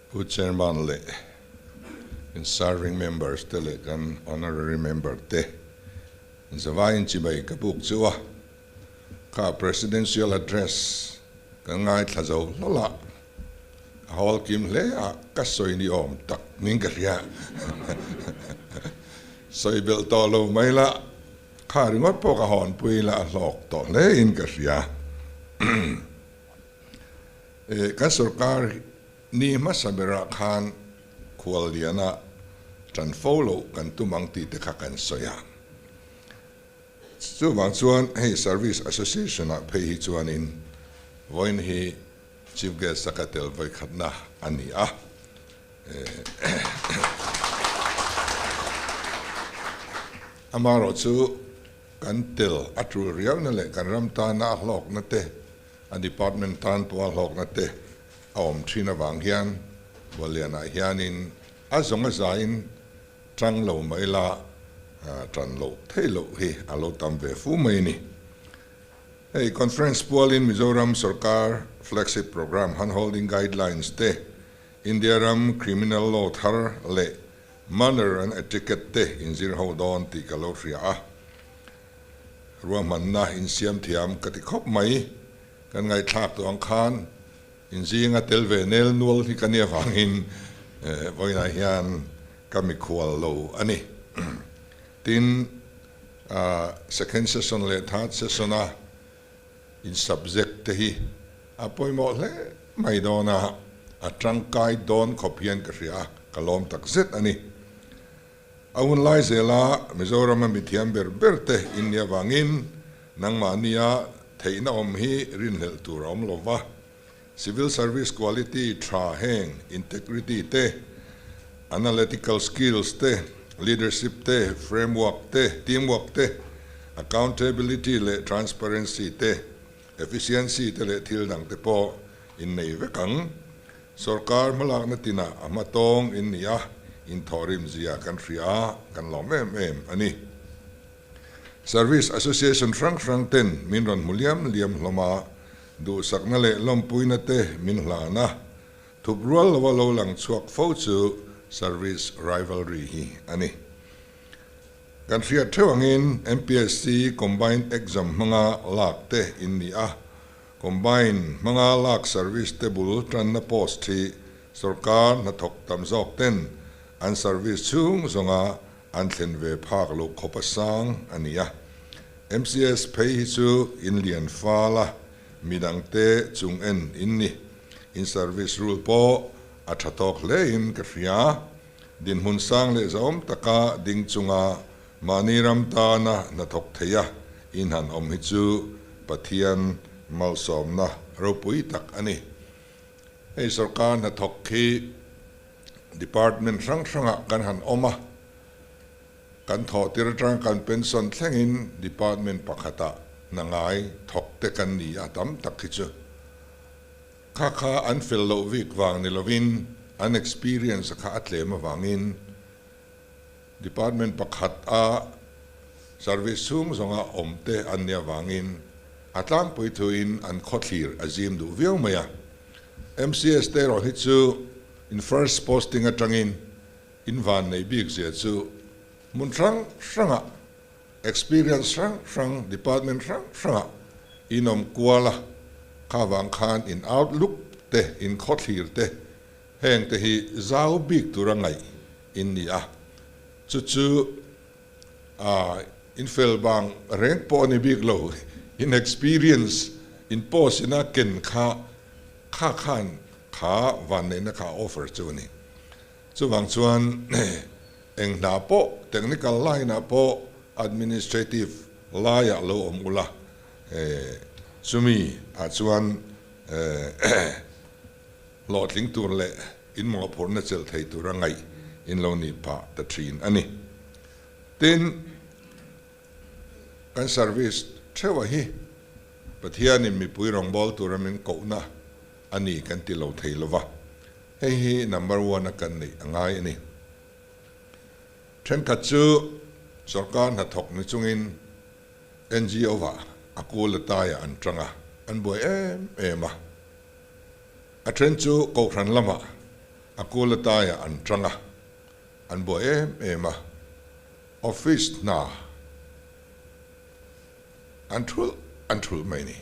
Pu Chairman leh in serving members te leh kan honorary member te zavaiin chibai ka buk chu a, kha Presidential Address kan ngaithla zo hlawlh a, a hawl kim hle a, ka sawi ni awm tak ning ka hria. Sawi belh tawh lo mai la, kha ringawt pawh ka hawnpui la a hlawk tawh hle in ka hria. Kan sorkar ni hmasa berah khan khualliana tan fo loh kan tum ang tih te kha kan sawi a. Chuvang chuan hei Service Association-ah phei hi chuanin vawiin hi Chief Guest a ka tel vawikhatna a ni a. Amaherawhchu kan tel a tul riauna leh kan ram tana a hlawkna te, a department tan pawh a hlawkna te a awm thin avang hian Buallianah hianin a zawng a zain tang lo mai la tan loh theih loh hi a lo tam ve fu mai a ni. Hei conference pualin Mizoram sorkar flagship programme handholding guidelines te, India ram criminal law thar leh manner and etiquette te inzir ho dawn tih ka lo hria a. Ruahmanna insiam thiam ka ti khawp mai. Kan ngaihthlak tawh ang khan inzinga tel ve nel nual hi ka nia vangin vawiinah hian ka mikhual lo a ni. Tin, second session leh third session a in subject te hi a pawimawh hle mai dawn a, a tangkai dawn khawp hian ka hria a, ka lawm takzet a ni. A hun lai zela Mizorama mithiam ber ber te in nih avangin nangmahnia theihna awm hi rinhlelh tur a awm lo va. Civil Service quality tha heng integrity te, analytical skills te, leadership te, framework te, teamwork te, accountability leh transparency te, efficiency te leh thil dang te pawh in nei vek ang. Sorkar hmalakna tinah a hma tawng in ni a, inthawhrim zia kan hria a, kan lawm em em a ni. Service Association hrang hrang ten min rawn hmu liam liam hlawm a, duhsakna leh lawmpuina te min hlan a, thup rual lova lo lang chhuak fo chu Service Rivalry hi a ni. Kan hriat theuh angin MPSC Combined Exam hmanga lak te in ni a, Combine hmanga lak service te bul tanna post hi sorkar hnathawk tam zawk ten an service chhung zawnga an thlen ve phak loh khawp a sang a ni a. MCS phei hi chu in lian fal a, midangte chung en in ni. In service rule pawh a tha tawk hle in ka hria. Dinhmun sang leh zahawm taka ding chunga Mahni ram tana hnathawk theia in han awm hi chu Pathian malsawmna ropui tak a ni. Hei sorkar hnathawk hi department hrang hrangah kan han awm a, kan thawh tir atang kan pension thlengin department pakhatah hna ngai thawk te kan ni a tam tak hi chu. Kha kha an fel loh vik vang ni lovin an experience kha a tlem avangin Department pakhat a service chhung zawnga awm te an nih avangin a tlangpui thuin an khawthlir a zim duh viau mai a. MCS te erawh hi chu in first posting atangin in van nei bik zia chu hmun hrang hrangah experience hrang hrang department hrang hrangah in awm kual a, kha vang khan in outlook te in khawthlir te Heng te hi zau bik tura ngaih in ni a, chu chu in fel bang reng pawh a ni bik lo, in experience in post ina ken kha kha khan kha vanneihna kha a offer chu a ni. Chuvang chuan eng hna pawh technical line ah pawh administrative laiah lo awm ula, chumi ah chuan Hlawhtling tur leh in mawhphurhna chelh thei tura ngaih in lo nih phah ta thin a ni. Tin, kan service theuha hi Pathianin mipui rawngbâwl tura min kohna a ni kan ti lo thei lova, hei hi number one a kan neih a ngai a ni. Thenkhat chu sorkar hnathawk ni chungin NGO-ah a kul a taiah an tang a, an buai em em a. A then chu Kohhran lamah A kul ataiah an tang a, an buai em em a, office hna an thulh an thulh mai ni.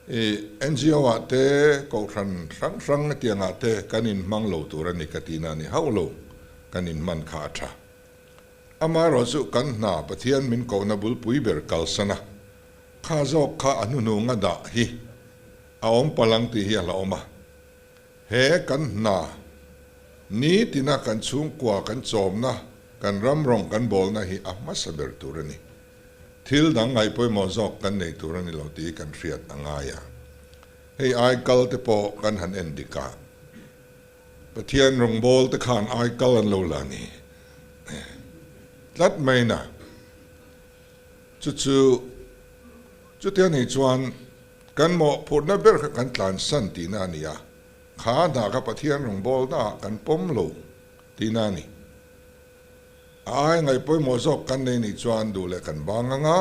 I NGO ah te, kohhran hrang hrang tiangah te kan inhmang lo tur a ni ka tihna a ni hauh lo, kan inhman kha a tha. Amaherawh chu kan hna Pathian min kohna bulpui ber kalsan a, kha zawk kha a hnuhnung a dah hi a awm palh ang tih hi a hlauhawm a. He kan hna nitina kan chhungkua kan chawmna, kan ram rawng kan bawlna hi a hmasa ber tur a ni. Thil dang ngaihpawimawh zawk kan nei tur a ni lo tih kan hriat a ngai a. Hei ai kal te pawh kan han en dik a. Pathian rawngbâwl te khân ai kal an lo la ni tlat mai na. Chu chu chutia nih chuan kan mawhphurhna ber kha kan tlansan tihna a ni a, kha hna kha Pathian rawngbâwlnaah kan pawm lo tihna a ni. A ai ngaihpawimawh zawk kan nei nih chuan duh leh kan bang ang a,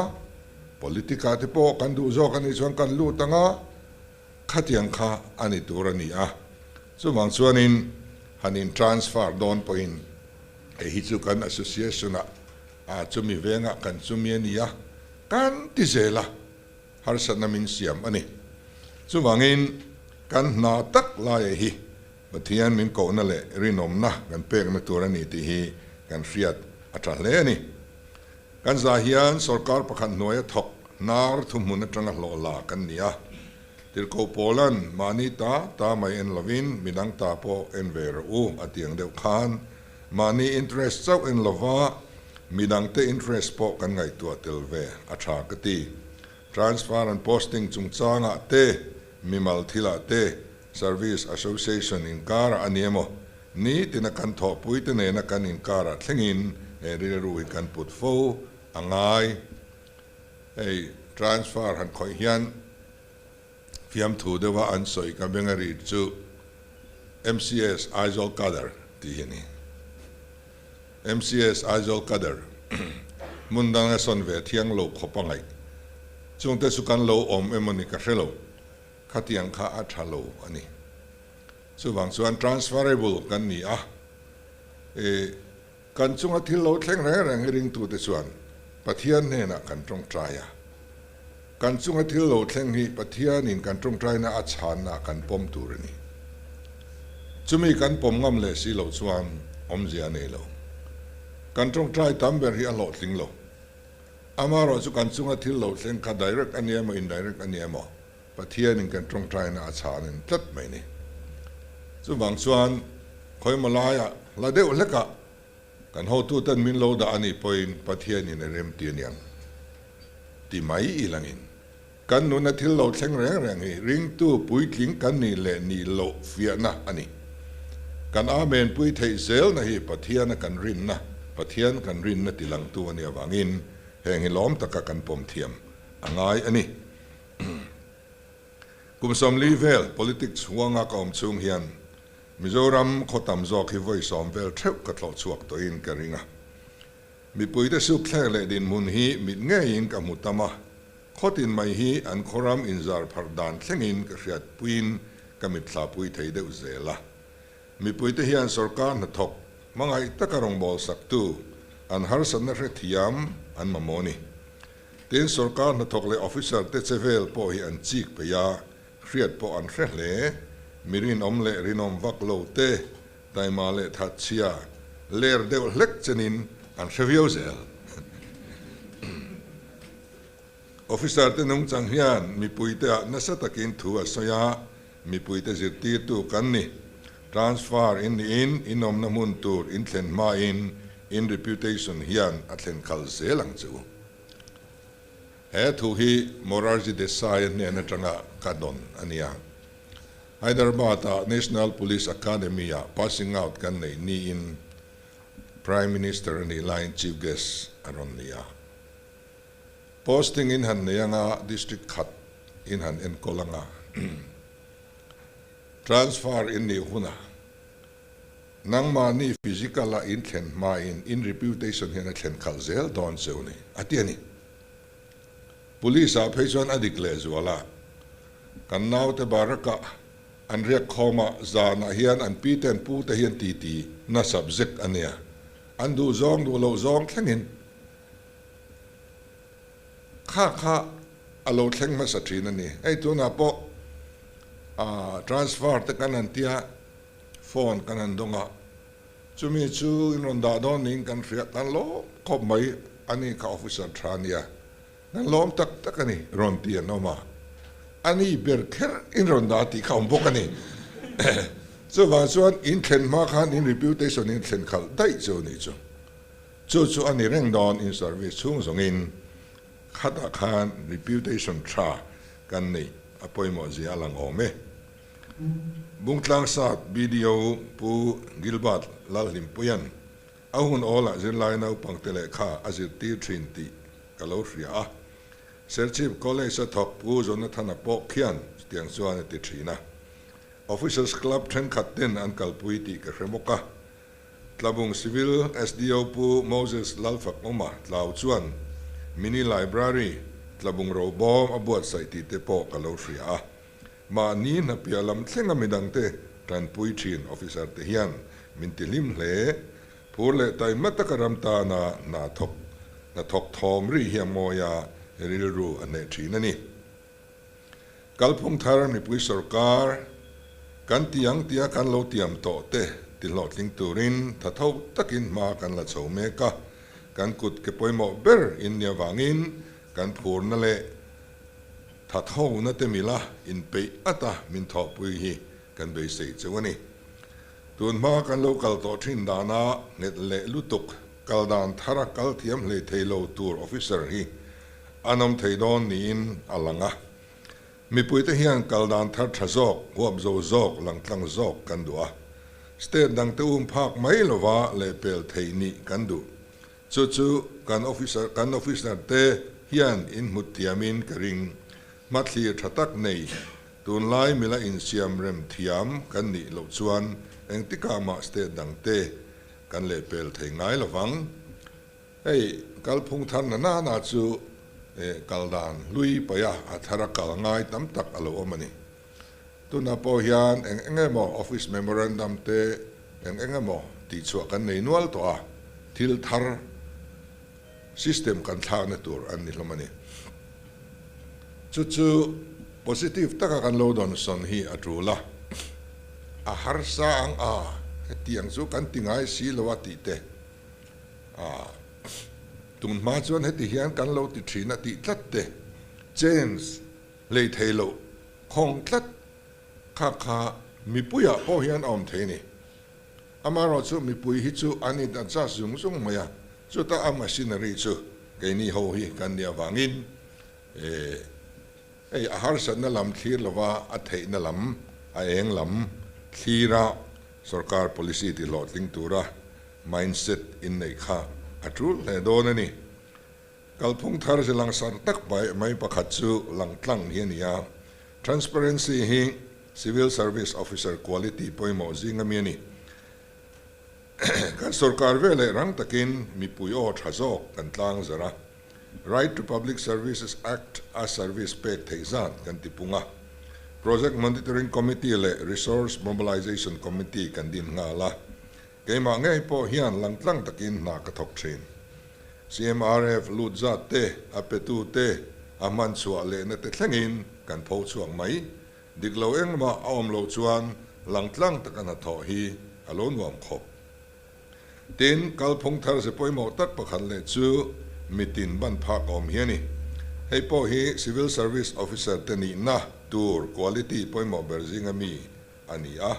politic ah te pawh kan duh zawk a nih chuan kan lut ang a, Khatiang kha a ni tur a ni a, chuvang chuanin han in transfer dawn pawhin hei hi chu kan association ah ah chumi vengah kan chumi a ni a, kan ti zel a, harsatna min siam a ni. Chuvangin kan hna tak laia hi Pathian min kohna leh rinawmna kan pekna tur a ni tih hi kan hriat a tha hle a ni. Kan zah hian sorkar pakhat hnuaia thawk hnar thuhmun atanga hlawh la kan ni a. Tirhkoh Paula'n mahni ta ta mai en lovin midang ta pawh en ve rawh u a ti ang deuh khan mahni interest chauh en lova midangte interest pawh kan ngaihtuah tel ve a tha ka ti. Transfer and posting chungchangah te, mimal thilah te, Service Association inkarah a ni emaw, nitina kan thawhpuite nena kan inkarah thlengin he rilru hi kan put fo a ngai. Hei transfer han khawih hian fiamthu deuha an sawi ka beng a ri chu MCS Aizawl Cadre tih hi a ni. MCS Aizawl Cadre hmun danga sawn ve thiang lo khawp a ngaih. Chungte chu kan lo awm emaw ni ka hre lo. Khatiang kha a tha lo a ni. Chuvang chuan transferable kan ni a, e kan chunga thil lo thleng reng reng hi ringtute chuan Pathian hnenah kan tawngtai a. Kan chunga thil lo thleng hi Pathianin kan tawngtaina a chhanna kan pawm tur a ni. Chumi kan pawm ngam leh si loh chuan awmzia a nei lo. Kan tawngtai tam ber hi a hlawhtling lo. Amaherawh chu kan chunga thil lo thleng kha direct a ni emaw indirect a ni emaw Pathianin kan tawngtaina a chhanin tlat mai ni. Chuvang chuan khawimaw laiah hla deuh hlekah kan hotuten min lo dah a nih pawhin Pathianin a remti a niang ti mai i langin kan nuna thil lo thleng reng reng hi ringtu puitling kan nih leh nih loh fiahna a ni. Kan Amen pui theih zelna hi Pathiana kan rinna, Pathian kan rinna tilangtu a nih avangin heng hi lawm taka kan pawm thiam a ngai a ni. Kum 40 vel politics huanga ka awm chhung hian Mizoram khaw tam zawk hi vawi 10 vel theuh ka tlawh chhuak tawhin ka ring a. Mipuite sukthlek leh dinhmun hi mit ngeiin ka hmu tam a, khawtin mai hi an khawram inzar pharh dan thlengin ka hriatpuiin ka mitthlapui thei deuh zel a. Mipuite hian sorkar hnathawk hmangaih taka rawngbâwl saktu an harsatna hrethiam an mamawh a ni. Tin, sorkar hnathawk leh officer te che vel pawh hi an chik peih a, hriat pawh an hre hle. Mi rinawm leh rinawm vak lo te, taima leh thatchhia ler deuh hlek chenin an hre viau zel. Officer te nungchang hian mipuite ah nasa takin thu a sawi a, mipuite zirtirtu kan ni. Transfer in niin in awmna hmun tur in thlen hmain in reputation hian a thlen khalh zel ang che u. He thu hi Morarji Desai-a hnen atanga ka dawn a nia. Hyderabad-a National Police Academy-ah passing out kan neih niin Prime Minister a nih laiin Chief Guest a rawn ni a. Posting in han nei anga District khat in han enkawl anga transfer in nih hunah nangmahni physical a in thlen hmain in reputation hian a thlen khalh zel dawn cheu ni a ti a ni. Police ah phei chuan a dik leh zual a, kan naute barakah. An riak khawm a, zanah hian an pi te an pu te hian titi na subject a nia. An duh zawng duh loh zawng thlengin kha kha a lo thleng hmasa thin a ni. Hei tunah pawh transfer te kan han tia phone kan han dawng a, chumi chu in rawn dah dawn niin kan hria, kan lawm khawp mai a ni kha officer tha a nia. Kan lawm tak tak a ni, rawn ti an awm a, a ni ber kher in rawn dah tih kha awm bawk a ni. Chuvang chuan in thlen hma khan in reputation in thlen khalh daih chu a nih chu. Chu chu a ni reng dawn in service chhung zawngin khatah khan reputation tha kan neih a pawimawh zia a lang awm e. Bungtlang Sat BDO Pu Gilbert Lalhlimpuia'n A hun awlah zirlai naupangte lehkha a zirtir thin tih ka lo hria a. Serchhip College a thawk Pu Jonathana pawh khian chutiang chuan a ti thin a. Officers Club thenkhat ten an kalpui tih ka hre bawk a. Tlabung Civil SDO Pu Moses Lalfakawma Tlau chuan Mini Library Tlabung Robawm a buatsaih tih te pawh ka lo hria a. Mahni hnapiah lam thlenga midangte tanpui thin officer te hian min ti hlim hle. Phur leh taima taka ram tana hna thawk hna thawk thawm ri hi a mawi a, rilru a hneh thin a ni. Kalphung thar mipui sorkar kan ti ang tia kan lo tiam tawh te ti hlawhtling turin tha tho takin hma kan la chho mek a, kan kut ke pawimawh ber in nia vangin kan phurna leh Thathona te mila inpeih ata min thawhpui hi kan beisei cheu a ni. Tun hma kan lo kal tawh thin dana nghet leh lutuk kal dan thara kal thiam hlei thei lo tur officer hi an awm thei dawn niin a lang a. Mipuite hian kal dan thar tha zawk, huap zo zawk, langtlang zawk kan duh a. State dangte um phak mai lova lehpel theih nih kan duh. Chu chu kan officer kan officer te hian in hmut thiamin ka ring. Hmathlir tha tak nei, tunlai mila insiam rem thiam kan nih loh chuan engtikah mah state dang te kan lehpel thei ngai lovang. Hei kalphung thar na nana chu kal dan hlui paih a, a thara kal ngai tam tak a lo awm a ni. Tunah pawh hian eng eng emaw office memorandum te eng eng emaw tihchhuah kan nei nual tawh a, thil thar system kan thlakna tur an ni hlawm a ni. Chu chu positive taka kan lo dawnsawn hi a tul a, a harsa ang a, hetiang chu kan ti ngai si lo a tih te, a tun hma chuan heti hian kan lo ti thin a tih tlat te, change Lei thei loh khawng tlat kha kha mipuiah pawh hian a awm thei a ni. Amaherawhchu mipui hi chu an in adjust zung zung mai a, chuta a machinery chu keini ho hi kan nih avangin hei a harsatna lam thlir lova a theihna lam, a eng lam thlira sorkar policy ti hlawhtling tura mindset inneih kha a tul hle dawn a ni. Kalphung thar ze langsar tak mai pakhat chu langtlang hi a ni a. Transparency hi Civil Service Officer quality pawimawh zing ami a ni. Kan sorkar veleh rang takin mipui aw tha zawk kan tlang zar a. Right to Public Services Act a service pek theih zat kan ti pung a. Project Monitoring Committee leh Resource Mobilization Committee kan din nghal a. Keimah ngei pawh hian langtlang takin hna ka thawk thin. CMRF lut zat te, a petu te, a hman chhuah lehna te thlengin kan pho chhuak mai. Dik lo engmah a awm loh chuan langtlang taka hnathawh hi a lo nuam khawp. Tin, kalphung thar ze pawimawh tak pakhat leh chu mitin ban phak awm hi a ni. Hei pawh hi Civil Service Officer te nihna tur quality pawimawh ber zinga mi a ni a.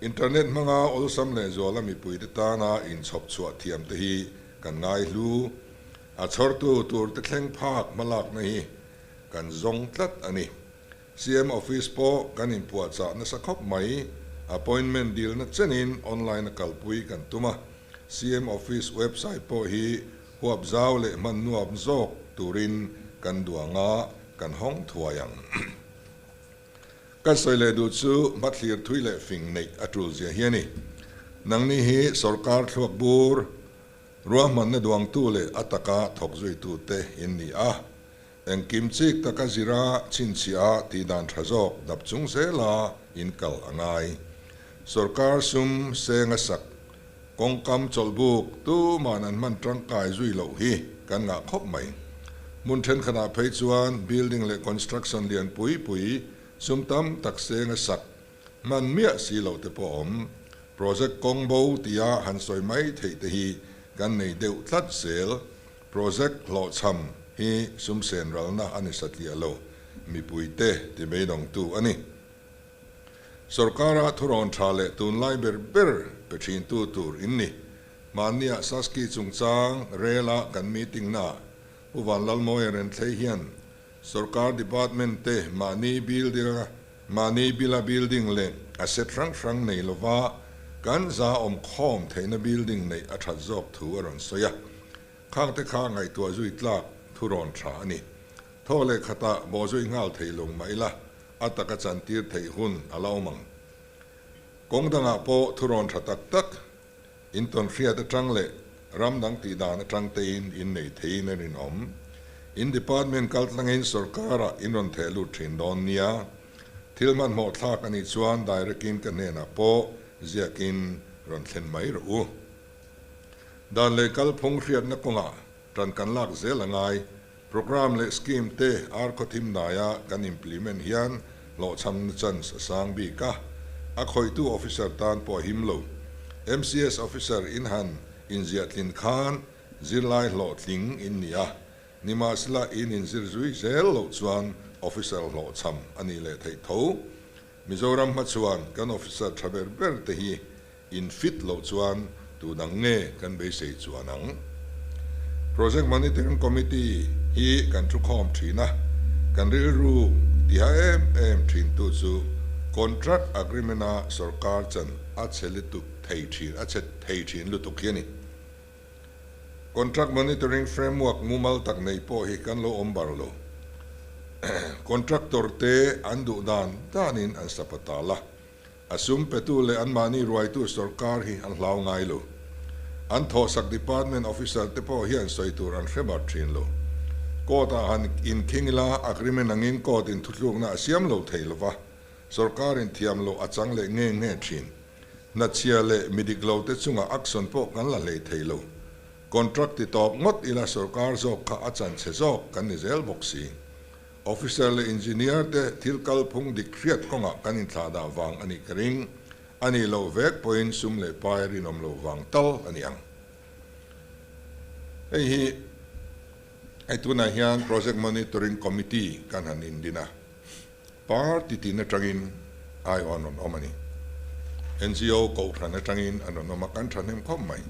Internet hmanga awlsam lehzuala mipuite tana inchhawp chhuah thiam te hi kan ngai hlu. A chhawrtu turte thleng phak hmalakna hi kan zawng tlat a ni. CM Office pawh kan inpuahchah nasa khawp mai. Appointment dilna chenin online a kalpui kan tum a. CM Office website pawh hi huap zau leh hman nuam zawk turin kan duang a, kan hawng thuai ang. Kan sawi leh duh chu hmathlir thui leh fing neih a tul zia hi a ni. Nangni hi sorkar thluak bur, ruahmanna duangtu leh a taka thawk zuitute in ni a. Engkim chik taka zira chhinchhiah a tihdan tha zawk dap chung zela. in kal a ngai. Sorkar sum seng a sak kawngkam chawlhbuk tuman an hman tangkai zui loh hi kan ngah khawp mai. Hmun thenkhatah phei chuan building leh construction lian pui pui sum tam tak seng a sak hman miah si loh te pawh a awm. Project kawng bo tia han sawi mai theih te hi kan nei deuh tlat zel. Project hlawhchham hi sum sen ralna a ni satliah lo, mipuite ti beidawngtu a ni. Sorkara thurawn tha leh tunlai ber ber pe thintu tur in ni. Mahnia Saski chungchang rela kan meeting naah Pu Vanlalmawia Renthlei hian sorkar department te mahni building-a mahni bila building leh asset hrang hrang nei lova kan za awm khawm theihna building neih a that zawk thu a rawn sawi a. Khangte kha ngaihtuah zui tlak thurawn tha a ni. Thaw leh khatah bawhzui nghal thei lo mah ila a taka chantir theih hun a la awm ang. Kawng dangah pawh thurawn tha tak tak intawn hriat atang leh ram dang tih dan atang tein innei theiin a rinawm. In department kal tlangin sorkarah in rawn theh lut thin dawn nia. Thil hmanhmawh thlak a nih chuan direct in ka hnenah pawh ziakin rawn thlen mai rawh u. Dan leh kalphung hriatna kawngah tan kan lak zel a ngai. Programme leh scheme te ar khawthim daia kan implement hian hlawhchhamna chance a sang bik a, a khawihtu officer tan pawh a him lo. MCS officer in han inziah tlin khan zirlai hlawhtling in ni a, nimahsela in inzir zui zel loh chuan officer hlawhchham a nih leh theih tho. Mizoram hmachhuan kan officer tha ber ber te hi In fit loh chuan tu dang nge kan beisei chuan ang? Project Monitoring Committee hi kan thukhawm thin a, kan rilru tiha em em thintu chu Contract Agreement-a sorkar chan a chhe lutuk thei thin a chhe thei thin lutuk hi a ni. Contract Monitoring Framework mumal tak nei pawh hi kan lo awm bar lo. Contractor te an duh dan danin an sapatal a. A sum petu leh anmahni ruaitu sorkar hi an hlau ngai lo. An thawhsak department officer te pawh hian sawi tur an hre bar thin lo. Court ah han inkhing ila agreement angin court in thuthlukna a siam lo thei lova, sorkar in thiam loh a chang leh nge nge thin. Hnachhia leh mi dik lo te chungah action pawh kan la hlei thei lo. Contract ti tawp ngawt ila sorkar zawk kha a chan chhe zawk kan ni zel bawk si. Officer leh Engineer te thil kalphung dik hriat kawngah kan inthlah dah vang a nih ka ring. A nih loh vek pawhin sum leh pai rinawm loh vang tal a ni ang. Hei hi hei tunah hian Project Monitoring Committee kan han indin a, party tin atangin aiawh an rawn awm a ni. NGO kohhran atangin an rawn awm a, kan thahnem khawp mai.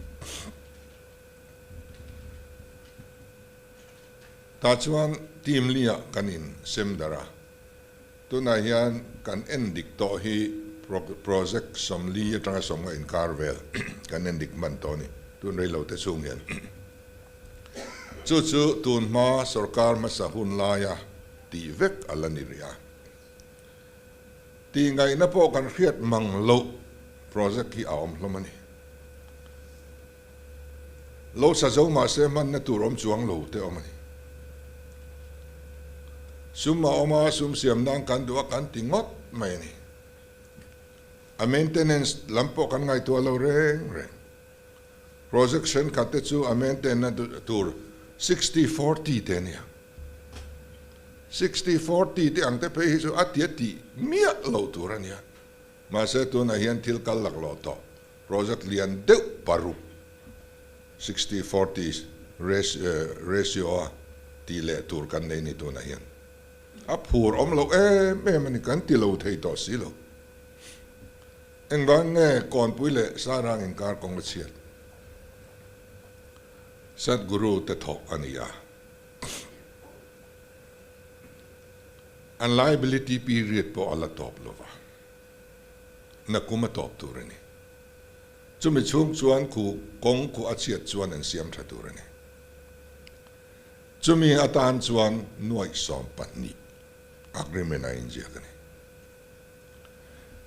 Tah chuan team li ah kan in sem darh a, tunah hian kan en dik tawh hi project 40 atanga 50 inkar vel kan en dik hman tawh a ni, tun rei lo te chhung hian. Chu chu tun hma sorkar hmasa hun laia tih vek a la ni rih a. Tih ngaihna pawh kan hriat mang loh project hi a awm hlawm a ni. Lo sa zo mahse hmanna tur awm chuang lo te awm a ni. Sum a awm a, sum siam nan kan duh a kan ti ngawt mai a ni. A maintenance lam pawh kan ngaihtuah lo reng reng. Project thenkhat te chu a maintain na tur 60-40 te a nia. 60-40 te ang te phei hi chu a tia tih miah loh tur a nia. Mahse tunah hian thil kal laklawh tawh. Project lian deuh paruk, 60-40 ratio a tih leh tur kan nei ni tunah hian a phur awm loh em em a ni, kan ti lo thei tawh si lo. Engvang nge Kawnpui leh Sairang inkar kawng a chhiat? Sadhguru te thawk a ni a. An liability period pawh a la tawp lo va. Nakum a tawp tur a ni. Chumi chhung chuan khu kawng khu a chhiat chuan an siam tha tur a ni. Chumi atan chuan nuaih 12 agreement a inziak a ni.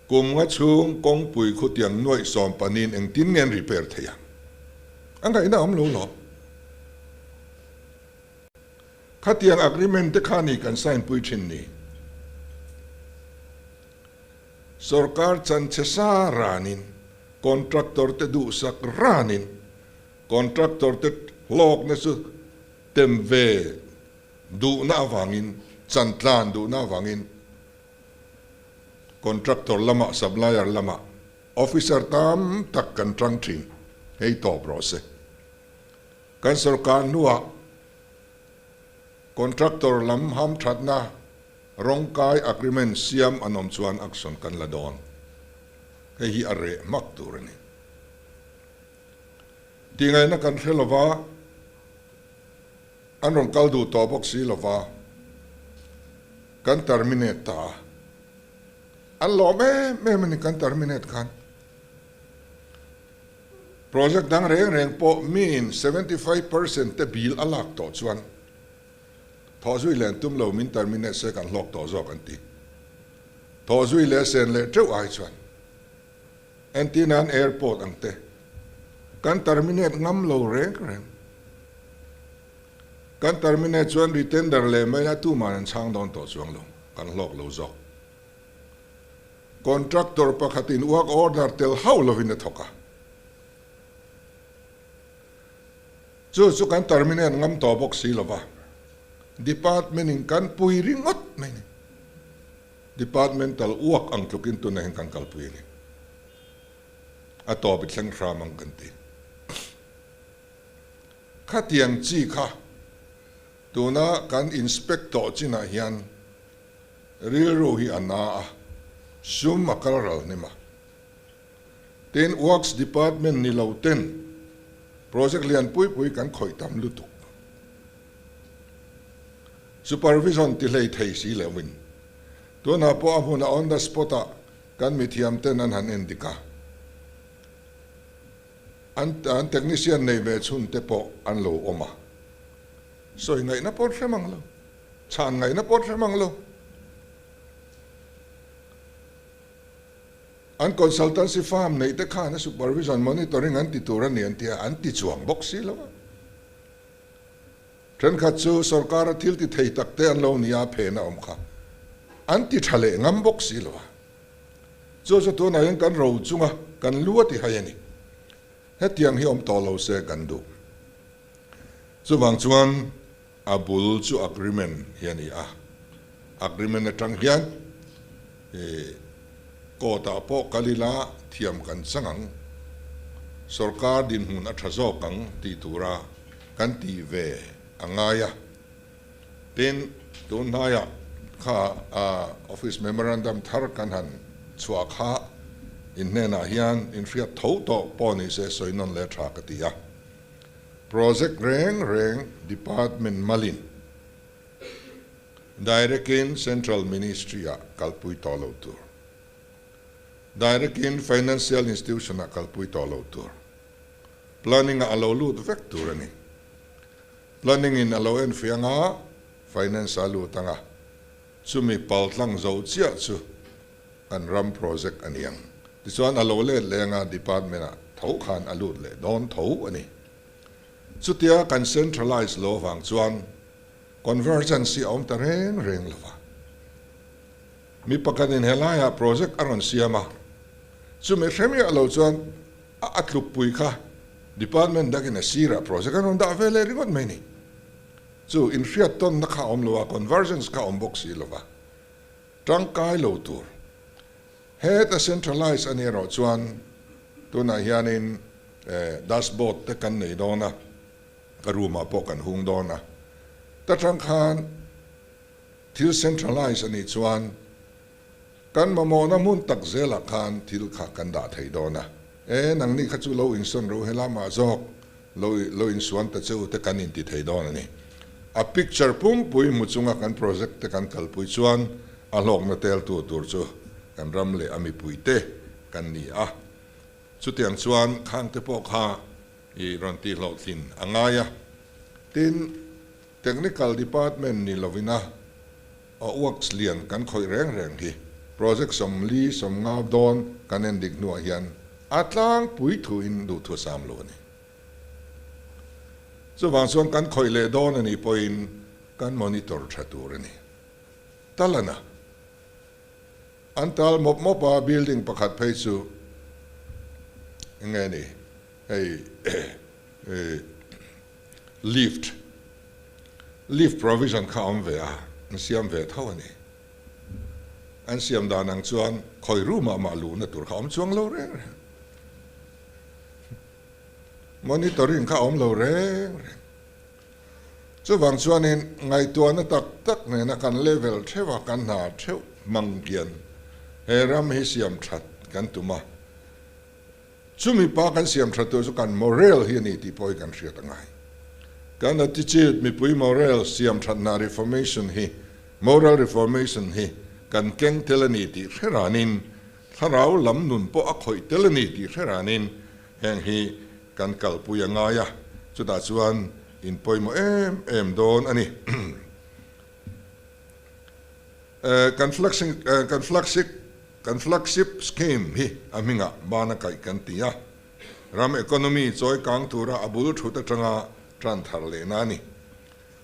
Kum nga chhung kawngpui khu tiang nuaih sawmpahnihin engtin nge an repair thei ang? A ngaihna awm lo lawm. Khatiang agreement te kha ni kan sign pui thin ni. Sorkar chan chhe sa ranin, contractor te duhsak ranin, contractor te hlawkna chu tem ve duhna avangin, chan tlan duhna avangin contractor lamah, supplier lamah officer tam tak kan tang thin. Hei tawp rawh se. Kan sorkar hnuah contractor lam hamthatna Rawngkai agreement siam an awm chuan action kan la dawn. Hei hi a reh hmak tur a ni. Tihngaihna kan hre lova, an rawn kal duh tawh bawk si lova, kan terminate ta a. An lawm em em a ni kan terminate khan. Project dang reng reng pawh miin 75% te bill a lak tawh chuan Thawh zui leh an tum lo, min terminate se kan hlawk tawh zawk an ti. Thawh zui leh sen leh teuh ai chuan entirnan airport ang te kan terminate ngam lo reng reng. Kan terminate chuan retender leh mai a tuman an chhang dawn tawh chuang lo, kan hlawk lo zawk. Contractor pakhatin work order tel hauh lovin a thawk a. Chu chu kan terminate ngam tawh bawk si lova, department in kan pui ringawt mai ni. Departmental work ang tlukin tunah hian kan kalpui a ni. A tawp i thleng hram ang kan ti. Khatiang chi kha tuna kan inspect tawh chinah hian rilru hi a na a, sum a kal ral hnem a. Tin, Works Department ni lo ten project lian pui pui kan khawih tam lutuk. Supervision ti hlei thei si lo in tunah pawh a hmunah on the spot ah kan mithiam ten an han en dik a, an an technician nei ve chhun te pawh an lo awm a, sawi ngaihna pawh an hre mang lo, chhan ngaihna pawh an hre mang lo. An consultancy firm neih te khan a supervision monitoring an ti tur a ni an ti a, an ti chuang bawk si lo a. Thenkhat chu sorkara thil ti thei tak te an lo ni a, phen a awm kha an ti tha leh ngam bawk si lo a. Chu chu tunah hian kan ro chunga kan lu a ti hai a ni. Hetiang hi awm tawh lo se kan duh. Chuvang chuan a bul chu agreement hi a ni a, agreement atang hian ih court ah pawh kal ila thiam kan chang ang, sorkar dinhmun a tha zawk ang tih tura kan tih ve a ngai a. Tin, tun hnaiah kha office memorandum thar kan han chhuah kha in hnenah hian inhriat tho tawh pawh ni se sawi nawn leh tha ka ti a. Project reng reng Department malin Direct in Central Ministry ah kalpui tawh lo tur. Direct in Financial Institution ah kalpui tawh lo tur. Planning ah a lo lut vek tur a ni. Planning in a lo enfiah anga Finance a lut anga chumi paltlang zo chiah chu kan ram project a ni ang. Tichuan a lo let leh anga department ah tho khan a lut leh dawn tho a ni. Chutia kan centralize lo avang chuan convergence hi a awm ta reng reng lo va. Mi pakhatin helaiah project a rawn siam a, chumi hre miah lo chuan a a tlukpui kha department dakin a sirah project an rawn dah ve leh ringawt mai ni. Chu inhriat tawnna kha a awm lo a, convergence kha a awm bawk si lo va. Tangkai lo tur. Heta centralize a nih erawh chuan tunah hianin dashboard te kan nei dawn a, ka room ah pawh kan hung dawn a. Ta tang khan thil centralize a nih chuan kan mamawhna hmun tak zelah khan thil kha kan dah thei dawn a. E nangni kha chu lo insawn ro helamah zawk lo lo insuan ta che u te kan inti thei dawn a ni. A picture pumpui hmu chunga kan project te kan kalpui chuan a hlawkna teltu tur chu kan ram leh a mipuite kan ni a. Chutiang chuan khangte pawh kha i rawn tihhlawhtlin a ngai a. Tin, Technical Department ni lovina a works lian kan khawih reng reng hi project 40 50 dawn kan en dik hnuah hian a tlangpui thuin duhthusam lo a ni. Chuvang chuan kan khawih leh dawn a nih pawhin kan monitor tha tur a ni. Talana. An tal mawp mawp a, building pakhat phei chu eng nge ni hei lift, lift provision kha a awm ve a, an siam ve tho a ni. An siam dan ang chuan khawi room ah mah luhna tur kha a awm chuang lo reng reng. Monitoring kha a awm lo reng reng. Chuvang chuanin ngaihtuahna tak tak nena kan level theuha kan hna theuh hmang hian he ram hi siam that kan tum a. Chumi pa kan siam that tur chu kan morale hi a ni tih pawh hi kan hriat a ngai. Kan attitude, mipui morale siam thatna reformation hi, moral reformation hi kan keng tel a ni tih hre ranin, thlarau lam nun pawh a khawih tel a ni tih hre ranin heng hi kan kalpui a ngai a, chutah chuan in pawimawh em em dawn a ni. Kan kan flagship kan flagship scheme hi a hmingah bana kaih kan ti a, ram economy chawi kang tura a bul thut atanga tan thar lehna a ni.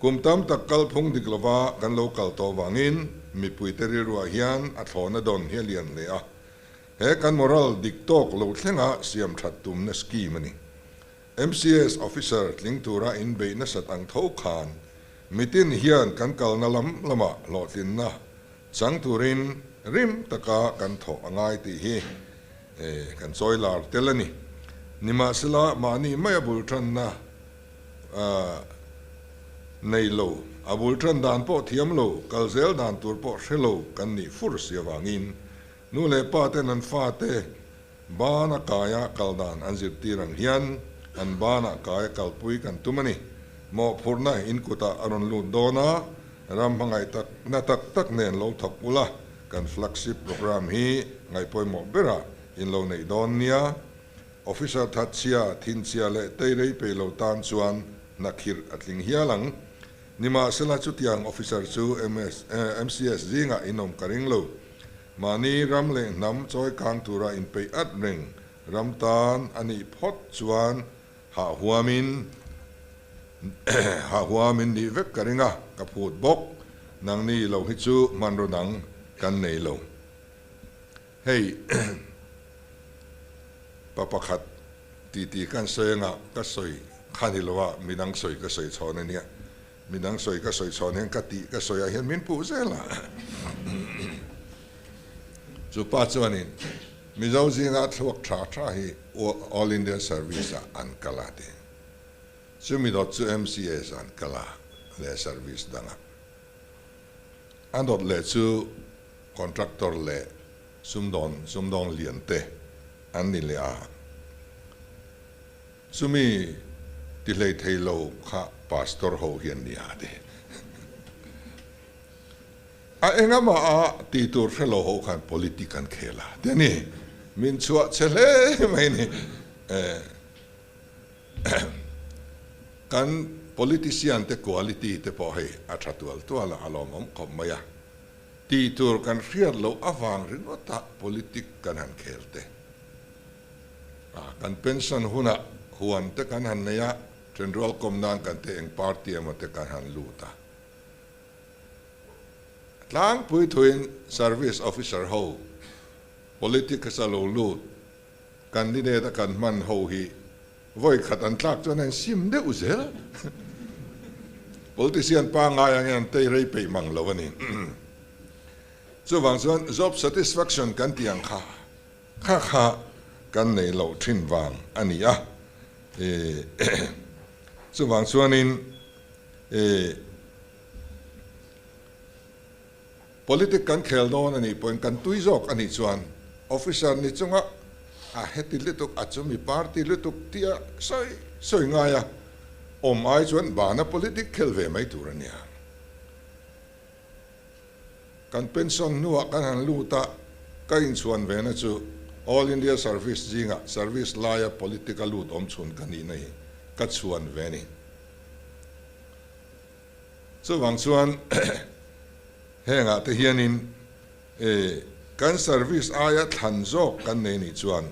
Kum tam tak kalphung dik lova kan lo kal tawh vangin mipuite rilruah hian a thlawhna dawn hi a lian hle a. He kan moral dik tawk lo thlenga siam that tumna scheme a ni. MCS officer tling tura inbeih nasat ang tho khan mitin hian kan kalna lam lamah hlawhtlinna chang turin rim taka kan thawh a ngai tih hi kan chawi lar tel a ni. Nimahsela mahni mai a bul tanna nei lo, a bul tan dan pawh thiam lo, kal zel dan tur pawh hre lo kan nih fur si avangin Nu leh pa ten an fate bana kaia kal dan an zirtir ang hian an banah kaia kalpui kan tum a ni. Mawhphurhna in kutah a rawn lut dawn a, ram hmangaih tak na tak tak nen lo thawk ula, kan flagship programme hi ngaihpawimawh berah in lo neih dawn nia. Officer thatchhia, thinchhia leh teirei pei lo tan chuan hna khirh a tling hial ang. Nimahsela chutiang officer chu MCS zingah in awm ka ring lo. Mahni ram leh hnam chawi kang tura inpeih at reng ram tan a nih phawt chuan hah huamin hah huamin nih vek ka ring a, ka phut bawk. Nangni lo hi chu hmanraw dang kan nei lo. Hei pa pakhat titi kan sawi anga ka sawi kha ni lo a, midang sawi ka sawi chhawn a nia. Midang sawi ka sawi chhawn hian ka tih ka sawi ah hian min puh zel a. Chu pa chuanin Mizo zinga thluak tha tha hi All India Service ah an kal a ti. Chumi dawt chu MCS ah an kal a leh service dangah. A dawt leh chu contractor leh sumdawn sumdawng lian te an ni leh a. Chumi ti hlei thei lo kha pastor ho hian ni a ti. A engamaha a ti tur hre lo ho khan politic an khel a ti a ni. Min chhuah che hle mai ni. Kan politician te quality te pawh hei a tha tual tual a, a lawmawm khawp mai a. Ti tur kan hriat loh avang ringawta politic kan han khel te. Kan pension hunah huan te kan han nei a, thenrual kawm nan kan te eng party emaw te kan han lut a. Tlangpui thuin service officer ho politics a lo lut candidate a kan hman ho hi vawi khat an tlak chuan a insim deuh zel. Politician pangngai angin an tei rei peih mang lo a ni. Chuvang chuan job satisfaction kan tih ang kha Kha kha kan nei loh thin vang a ni a, chuvang chuanin politic kan khel dawn a nih pawhin kan tui zawk a nih chuan officer ni chunga a heti lutuk a chumi party lutuk tia sawi sawi ngai a awm ai chuan bana politic khel ve mai tur a nia. Kan pension hnuah kan han lut a, ka inchhuan vena chu All India Service zingah service laia politic a lut awm chhun ka nihna hi ka chhuan ve ni. Chuvang chuan hengah te hianin kan service aia thlan zawk kan nei nih chuan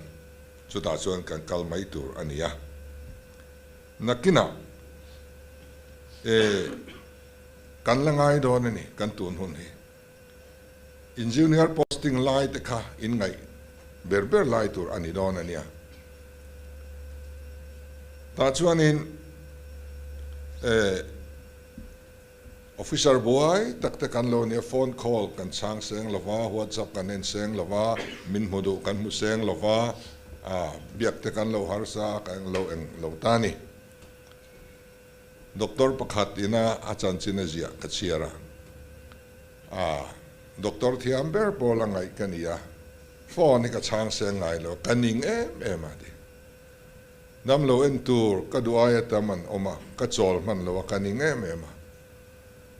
chutah chuan kan kal mai tur a ni a. Nakinah Kan la ngai dawn a ni, kan tun hun hi. In junior posting lai te kha in ngaih ber ber lai tur a ni dawn a nia. Tah chuanin eh officer buai tak te kan lo nia, phone call kan chhang seng lo va, whatsapp kan en seng lo va, min hmu duh kan hmu seng lo va, ah biak te kan lo harsa kan lo eng lo ta a ni. Doctor pakhat ina a chanchin a ziah ka chhiar a, a doctor thiam ber pawl a ngaih ka ni a, phone hi ka chhang seng ngai lo, ka ning em em a ti. Dam lo en tur ka duh aia tam an awm a, ka chawl hman lo a, ka ning em em a.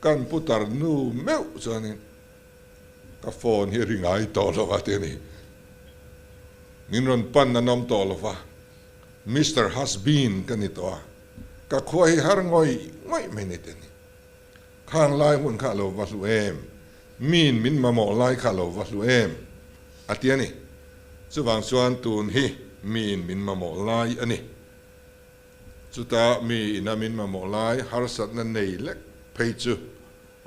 Kan putar nu meuh chuanin ka phone hi ri ngai tawh lo a ti a ni. Min rawn pan an awm tawh lo va, Mister Hasbeen ka ni tawh a, ka khua hi har ngawih ngawih mai ni te ni. Khang lai hun kha a lo va hlu em? Miin min mamawh lai kha a lo va hlu em? A ti a ni. Chuvang chuan tun hi miin min mamawh lai a ni. Chuta mi ina min mamawh lai harsatna nei lek phei chu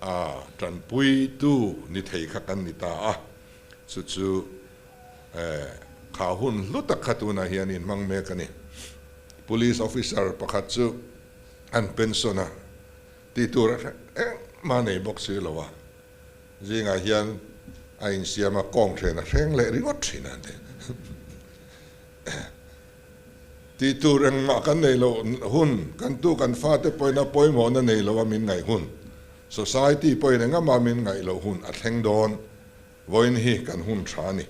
a tanpuitu ni thei kha kan ni ta a. Chu chu kha hun hlu tak kha tunah hian inhmang mek a ni. Police officer pakhat chu an pension a tih tur a hre engmah nei bawk si lo a, zingah hian a insiam a kawng hren a hreng leh ringawt thin a ni. Tih tur engmah kan nei loh hun, kan tu kan fate pawhin a pawimawhna nei lo a min ngaih hun, society pawhin engahmah min ngaih loh hun a thleng dawn. Vawiin hi kan hun tha a ni.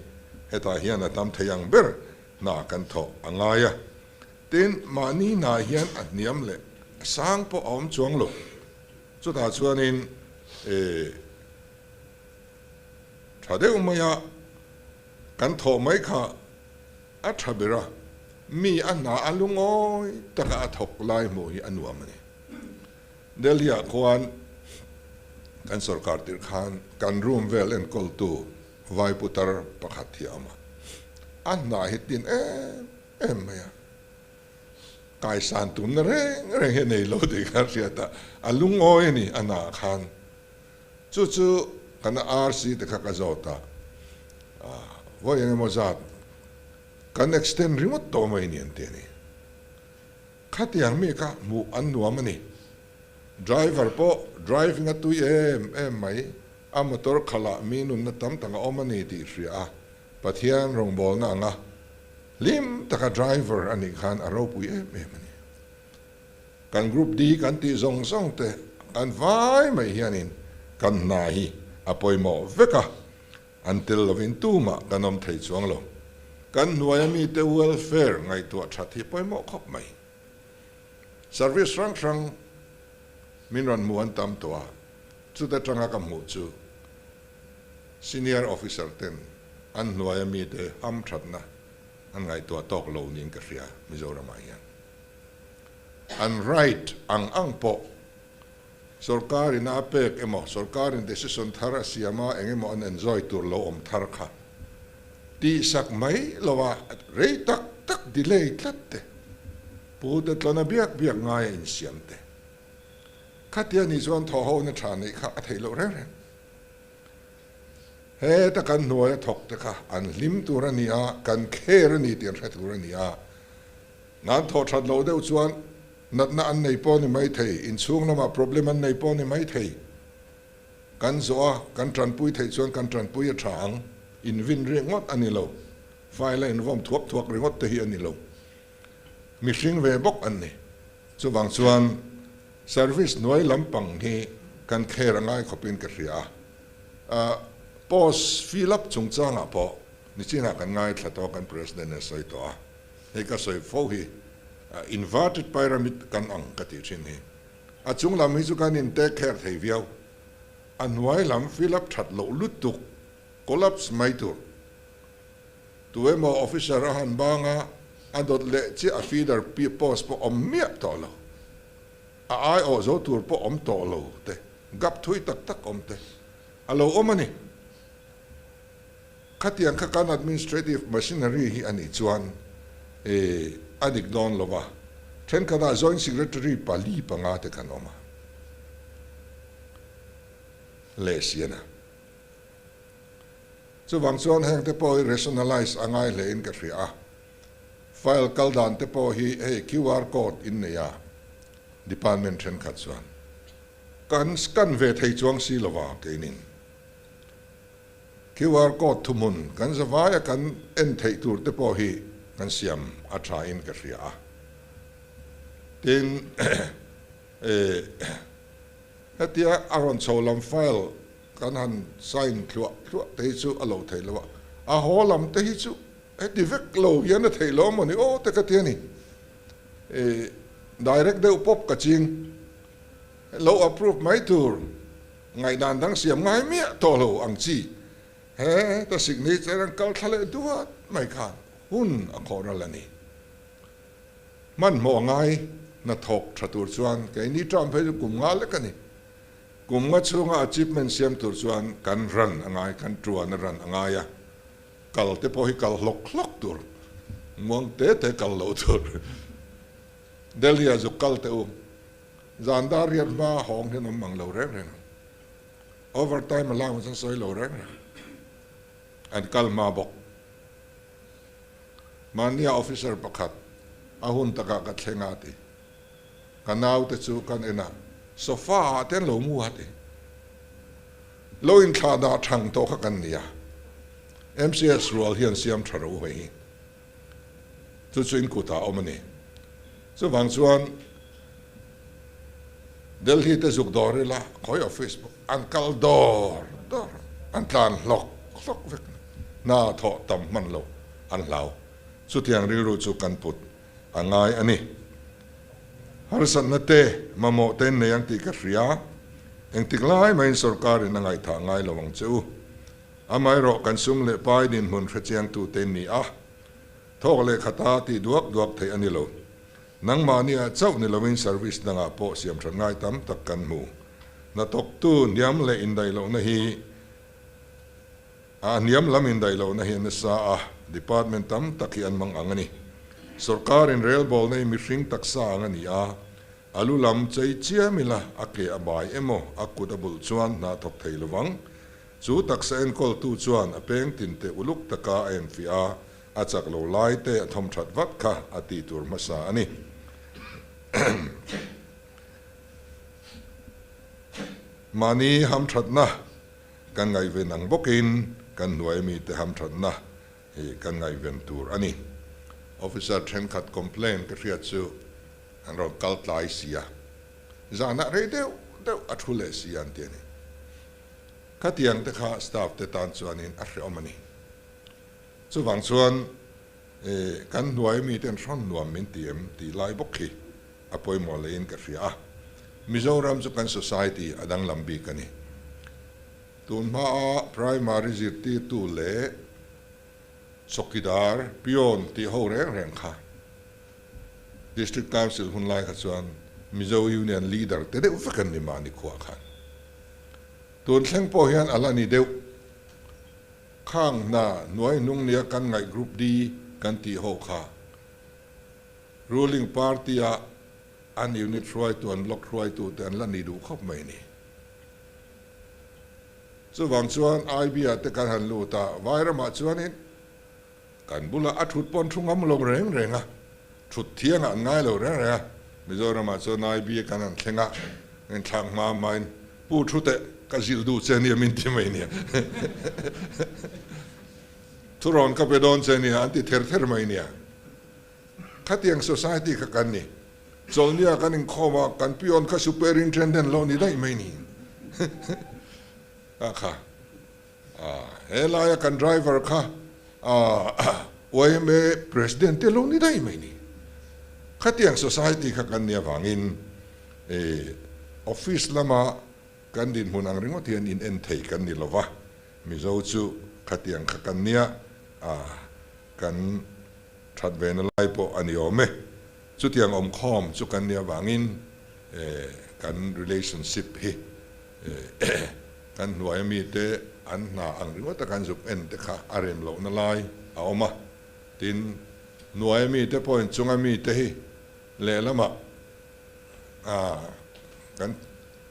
Hetah hian a tam thei ang ber hna kan thawh a ngai a. Tin, mahni hna hian a hniam leh a sang pawh a awm chuang lo. Chutah chuanin e tha deuh maia kan thawh mai kha a tha ber a, mi a hna a lungawi taka a thawk lai hmuh hi a nuam a ni. Delhi-ah khuan kan sorkar tirh khan kan room vel enkawltu vai putar pakhat hi a awm a, a hna hi tin em em mai a, kaisan tumna reng reng hi a nei lo tih kha a hriat a, a lungawi a ni a hna khan. Chu chu kan RC te kha ka zawt a, vawi eng emaw zat kan extend ringawt tawh mai ni an ti a ni. Khatiang mi kha hmuh an nuam a ni. Driver pawh driving a tui em em mai, a motor khalh ah mi nunna tam tak a awm a ni tih hria a, Pathian rawngbawlna anga hlim taka driver a nih khan a ropui em em a ni. Kan Group D kan tih zawng zawng te kan vai mai hianin kan hna hi a pawimawh vek a, an tel lovin tumah kan awm thei chuang lo. Kan hnuaia mite welfare ngaihtuah that hi pawimawh khawp mai. Service hrang hrang min rawn hmuh an tam tawh a, chuta tanga ka hmuh chu senior officer ten an hnuaia mite ham thatna an ngaihtuah tawk lo niin ka hria Mizoramah hian. An right ang ang pawh Sorkar in a pek emaw, sorkar in decision thar a siam a, eng emaw an enjoy tur lo awm thar kha tihsak mai lo a, rei tak tak delay tlat te, pu te tlawna biak biak ngai a insiam te. Khatia nih chuan thaw ho na tha neih kha a theih loh reng reng. Heta kan hnuaia thawk te kha an hlim tur a ni a, kan care a ni tih an hre tur a ni a. Nan thawh that loh deuh chuan Natna an nei pawh ni mai thei, inchhung lamah problem an nei pawh ni mai thei. Kan zawh a, kan tanpui theih chuan kan tanpui a tha ang. Invin riak ngawt a ni lo. File a invawm thuak thuak ringawt te hi a ni lo. Mihring ve bawk an ni. Chuvang chuan service hnuai lampang hi kan kher a ngai khawpin ka hria a. Post fill up chungchangah pawh nichinah kan ngaithla tawh a, kan President a sawi tawh a. Hei ka sawi fo hi inverted pyramid kan ang ka tih thin hi. A chung lam hi chu kan in take care thei viau. A hnuai lam fill up that loh lutuk, collapse mai tur. Tu emaw officer a han bang a, a dawt leh chiah a feeder post pawh awm miah tawh lo. A aiawh zo tur pawh awm tawh lo te, gap thui tak tak awm te a lo awm a ni. Khatiang kha kan administrative machinery hi a nih chuan a dik dawn lo va, thenkhatah joint secretary pali panga te kan awm a leh si a na. Chuvang chuan heng te pawh hi rationalise a ngai hle in ka hria a. File kal dan te pawh hi hei QR code in nei a, department thenkhat chuan kan scan ve thei chuang si lova keinin QR code thuhmun kan zavaia kan en theih tur te pawh hi kan siam a tha in ka hria a. Tin, hetia a rawn chho lam file kan han sign thluah thluah te hi chu a lo theih lo a, a haw lam te hi chu heti vek lo hian a theih lo a mawni aw te ka ti a ni. Direct deuh pawp ka ching lo approve mai tur ngaihdan dang siam ngai miah tawh lo ang chi he ta signature an kal thla leh duat mai khan hun a khawh ral a ni. Hmanhmawh ngai hnathawk tha tur chuan keini term phei chu kum nga lek a ni. Kum nga chhunga achievement siam tur chuan kan ran a ngai, kan tuan a ran a ngai a, kal te pawh hi kal hlawk hlawk tur, muang te te kal loh tur. Delhi ah zuk kal teh u, zan dar riat hma hawng hian awm mang lo reng reng ang. Overtime allowance an sawi lo reng reng. An kal hma bawk. Mahnia officer pakhat a hun takah ka thleng a ti. Ka naute chu kan en a, sofa ah te an lo mu a ti. Lo inthlah dah thang tawh kha kan ni a, MCS rual hian siam tha ro hei hi. Chu chu in kutah a awm a ni. Chuvang chuan Delhi te zuk dawr ila khawi office pawh an kal dawr dawr an tlan hlawk hlawk vek hna thawh tam hman lo an hlau. Chutiang rilru chu kan put a ngai a ni. Harsatna te mamawh te nei ang tih ka hria. Engtik lai maiin sorkarin a ngaihthah ngai lo ang che u. Amaherawh kan sum leh pai dinhmun hrechiangtute ni a, thawk leh khata tih duak duak theih a ni lo. Nangmahniah chauh ni loin service dangah pawh siamthat ngai tam tak kan hmu. Hnathawktu hniam leh indaihlohna hi a hniam lam indaihlohna hi a nasa a, department tam tak hi an mang ang a ni. Sorkarin relbawlna hi mihring taksa ang a ni a, a lu lam chei chiam ila a ke a bai emaw a kut a bulh chuan hna thawk thei lovang. Chu taksa enkawltu chuan a peng tinte uluk taka a enfiah a, A chak lo lai te a thawm that vat kha a tih tur hmasa a ni. Mahni hamthatna kan ngaihven ang bawkin kan hnuai mite hamthatna hi kan ngaihven tur a ni. Officer thenkhat complaint ka hriat chu an rawn kal tlai si a, zanah rei deuh deuh a thu leh si an ti a ni. Khatiang te kha staff te tan chuanin a hreawm a ni. Chuvang chuan kan hnuai miten hrawn nuam min ti em tih lai bawk khi a pawimawh leiin ka hria a. Mizoram chu kan society a danglam bik a ni. Tun hmaa primary zirtirtu leh chawkidar, peon tih ho reng reng kha District Council hun lai kha chuan Mizo Union leader te deuh vek an ni mahni khuah khan. Tun thleng pawh hian a la ni deuh. Khang hna hnuai hnung nia kan ngaih Group D kan tih ho kha ruling party a an unit hruaitu an block hruaitu te an la ni duh khawp mai ni. Chuvang chuan IB ah te kan han lut a, Vairamah chuanin kan bulah a thut pawn thu ngam lo reng reng a, thut thiangah an ngai lo reng reng a, Mizoramah chuan IB kan han thleng a, inthlak hma hmain Pu thu teh, ka zilh duh che nia min ti mai nia. Thurawn ka pe dawn che nia an ti ther ther mai nia. Khatiang society kha kan ni. Chawlhnia kan inkhawm a, kan peon kha superintendent lo ni daih mai ni. A kha. He laia kan driver kha yma president te lo ni daih mai ni. Khatiang society kha kan nih avangin office lama kan dinhmun ang ringawt hian in en thei kan ni lova, Mizo chu khatiang kha kan nia, kan that ve na lai pawh a ni awm e. Chutiang awmkhawm chu kan nih avangin kan relationship hi Kan hnuaia mite an hna ang ringawt a kan zuk en te kha a rem lohna lai a awm a, tin, hnuaia mite pawhin chunga mite hi lehlamah kan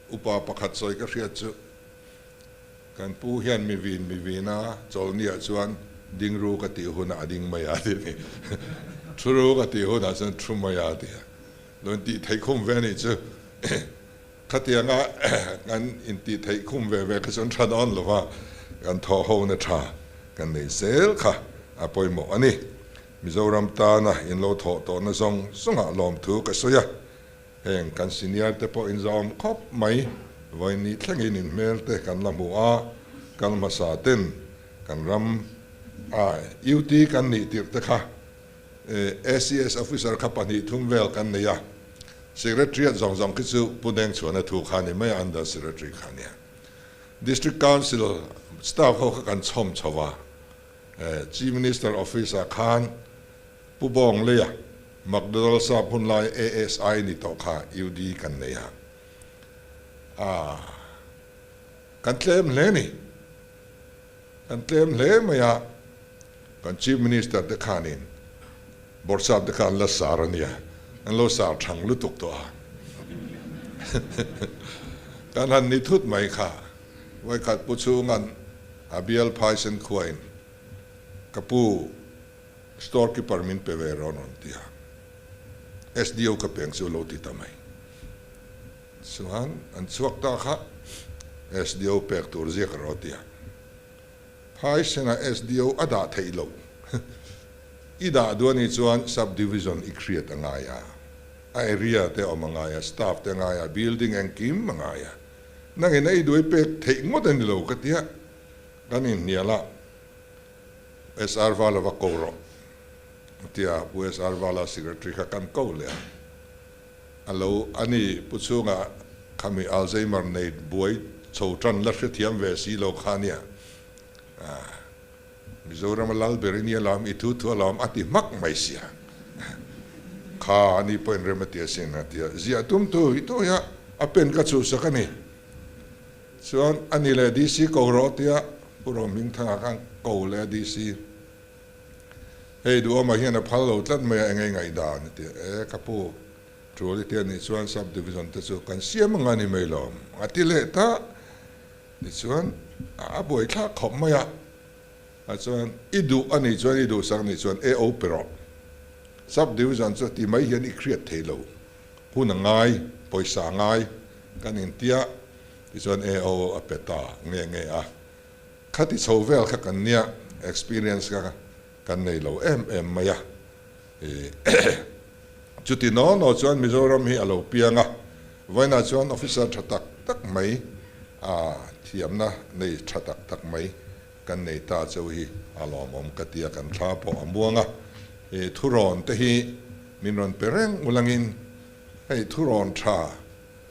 upa pakhat sawi ka hriat chu. Kan pu hian mi vin mi vin a, chawlhniah chuan ding ru ka tih hunah a ding mai a ti a ni. Thu ru ka tih hunah chuan thu mai a ti a. Lo intih theih khum ve a nih chu. Khatianga kan intih theih khum ve ve kha chuan tha dawn lo va, kan thawh hona tha kan nei zel kha a pawimawh a ni. Mizoram tana in lo thawh tawhna zawng zawngah lawmthu ka sawi a, heng kan senior te pawh inzawm khawp mai, vawiin thlengin in hmel te kan la hmu a, kal hmasa ten kan ram a UT kan nih tirh te kha ACS officer kha 2 3 vel kan nei a, Secretariat zawng zawng khi chu Pu Dengchhuana thu kha a ni mai a, Under Secretary kha a nia. District Council staff ho kha kan chhawm chho a, Chief Minister office ah khan Pu Bawng Leia, McDonald sap hun lai ASI ni tawh kha UD kan nei a, kan tlem hle ni. Kan tlem hle mai a, kan Chief Minister te khanin Bawrhsap te kha an la sar a nia, an lo sar thang lutuk tawh a. Kan han ni thut mai kha, vawikhat pu chhunga'n a bial phaisen khuain ka pu store keeper min pe ve rawn rawn ti a, SDO ka peng chu lo ti ta mai. Chuan an chhuak ta kha SDO pek tur ziak a rawh ti a, Phaisena SDO a dah theih loh. I dah duh anih chuan Sub Division i create a ngai a, a area te awm a ngai a, staff te a ngai a, building engkim a ngai a. Nangin a i duai pek theih ngawt a ni lo ka tia, kan inhnial a, SR Vala va ko rawh a ti a, Pu SR Vala Secretary kha kan ko leh a. A lo a ni, Pu Chhunga khami Alzheimer nei buai chho tan la hrethiam ve si lo kha nia. Mizorama lal ber i nia lam, i thu thu a lam a ti hmak mai sia. Kha a ni pawhin rem a ti asin a ti a, ziah tum tu hi tu hian a pen ka chhuhsak a ni. Chuan a ni leh DC ko rawh tia Pu Rohmingthanga khan ko leh a DC. Hei duhawmah hian a phal lo tlat mai a, eng ei ngaihdan a ti a, e ka pu, tul i ti a nih chuan sub division te chu kan siam ang a ni mai lo a ti leh ta. Tichuan a buaithlak khawp mai a, a chuan i duh a nih chuan i duhsak a nih chuan AO pe rawh, sub division chu ti mai hian i hriat thei lo, hun a ngai, pawisa a ngai kan intia, tichuan AO a pe ta nge nge a. Khati chho vel kha kan nia, experience kha kan nei lo em em mai a. Chuti naw naw chuan Mizoram hi a lo piang a, vawiinah chuan officer tha tak tak mai, a thiamna nei tha tak tak mai kan nei ta cheu hi a lawmawm ka ti a, kan thla pawh a muang a. Thurawn te hi min rawn pe reng ulangin hei thurawn tha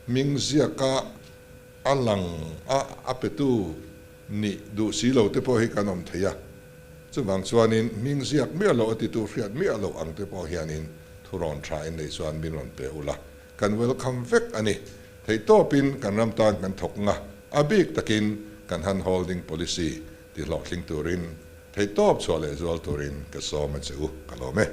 hming ziaka A lang a, a petu nih duh si lo te pawh hi kan awm thei a. Chuvang chuanin hming ziak miah loh a titu hriat miah loh ang te pawh hianin thurawn tha in nei chuan min rawn pe ula, kan welcome vek a ni. Theihtawpin kan ram tan kan thawk nga, a bik takin kan hand holding policy ti hlawhtling turin theihtawp chhuah leh zual turin ka sawm a che u, ka lawm e.